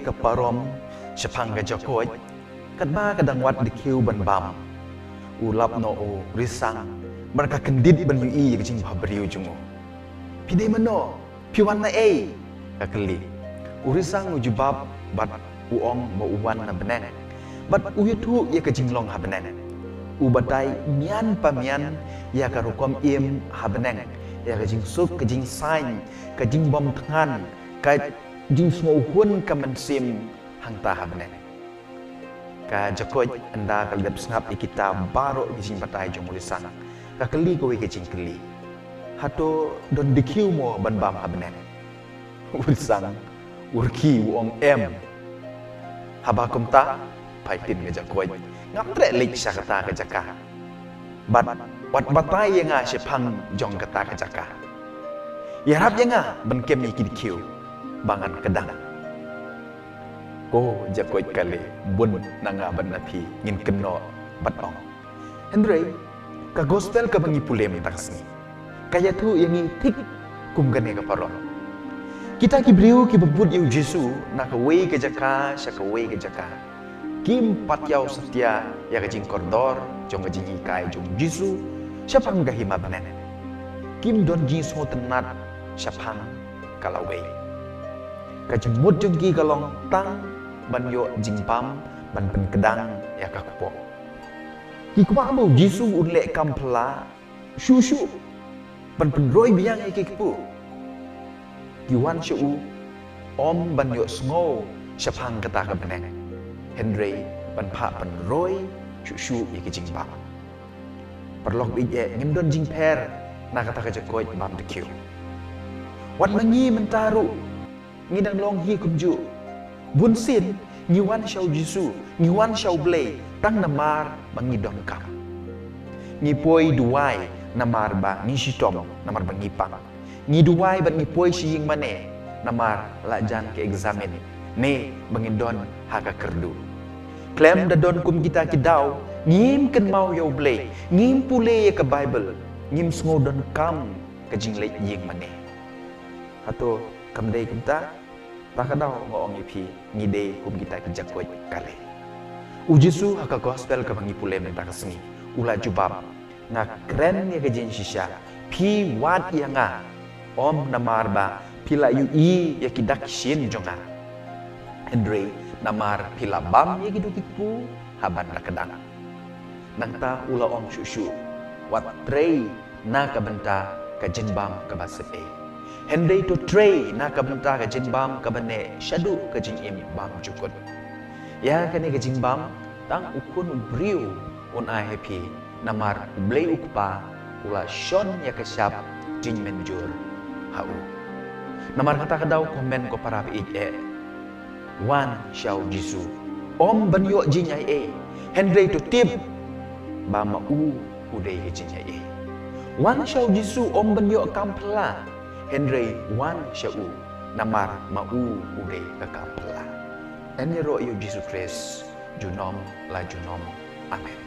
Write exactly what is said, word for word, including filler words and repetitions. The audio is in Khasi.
ka parom shaphang ka jakoit, katba ka dang wad da kiew ban bam, u lap noh u risang, mar ka kyndit ban ïohi ïa ka jingbhabriew jong u. Phi dei mano? Phi wan na ei? Ka kylli. U risang u jubab bad u ong ba u wan na bneng, bad u ïathuh ïa ka jinglong ha bneng. U batai mian pa mian ïa ka rukom im ha bneng, ïa ka jingsuk, ka jingsaiñ, ka jingbymthngan, ka jingsngewhun ka mynsiem hangta ha bneng. Ka jakoit ynda ka la dep sngap ïa kita baroh ki jingbatai jong u risang, ka kylli kawei ka jingkylli. Hato don da kiew mo ban bam ha bneng? U risang u rkhie u ong em. Haba kumta, phai ktien ka jakoit, ngam treh leit sha kata ka jaka. Bad wat batai ïa nga shaphang jong kata ka jaka. Ïarap ïa nga ban kem ïa ki da kiew ba ngan kdang. Ko jakoit kale, bun na nga bad na phi ngin kynnoh bad ong. Hynrei ka gospel kaba ngi pule mynta ka sngi ka ïathuh ïa ngi thik kum kane ka parom. Kita ki briew kiba bud ïa u Jisu na kawei ka jaka sha kawei ka jaka, kim pat ïaw satia ïa ka jingkordor jong ka jinghikai jong u Jisu shaphang ka hima bneng. Kim don jingsngewtynnat shaphang ka lawei. Ka jingmut jong ki ka long tang ban ïoh jingbam ban pynkdang ïa ka kpoh. Ki kwah ba u Jisu un leh kam phylla shuh shuh ban pynroi biang ïa ki kpu. Ki wan sha u ym ban ïohsngew shaphang kata ka bneng, hynrei ban phah pynroi shuh shuh ïa ki jingbam. Paralok baieit, ngim don jingpher na kata ka jakoit bam da kiew. Wat ma ngi mynta ruh ngi dang long hi kumjuh. Bunsien ngi wan sha u Jisu, ngi wan sha u Blei tang namar ba ngi donkam. Ngi poi duwai namar ba ngi shitom, namar ba ngi pang. Ngi duwai bad ngi poi sha ïing mane namar la jan ka eksamin ne ba ngin don ha ka kyrduh. Khlem da don kum kita ki daw, ngim kynmaw ïa u Blei, ngim pule ïa ka Baibl, ngim sngew donkam ka jingleit ïing mane. Hato kam dei kumta? Ta ka daw nga ong ïa phi, ngi dei kum kita ki jakoit kale. U Jisu ha ka gospel kaba ngi pule mynta ka sngi u la jubab, nga kren ïa ka jingshisha, phi wad ïa nga, ym namar ba phi la ïohi ïa ki dak shin jong nga, hynrei namar phi la bam ïa kito ki kpu ha ban da kdang. Nangta u la ong shuh shuh, wat trei na ka bynta ka jingbam kaba sep ei, hynrei to trei na ka bynta ka jingbam kaba neh shaduh ka jingim bymjukut. Ïa kane ka jingbam tang u Khun u briew un ai ha phi, namar u Blei u Kpa u la shon ïa ka shap jingmynjur ha u. Namar kata ka daw ko hynmen ko para baieit, wan sha u Jisu, ym ban ïoh jingaiei, hynrei to tip ba ma u u dei ka jingaiei. Wan sha u Jisu ym ban ïoh kam phylla, hynrei wan sha u namar ma u u dei ka kam phylla. Yn ïaroh ïa u Jisu Khrist junom la junom. Amen.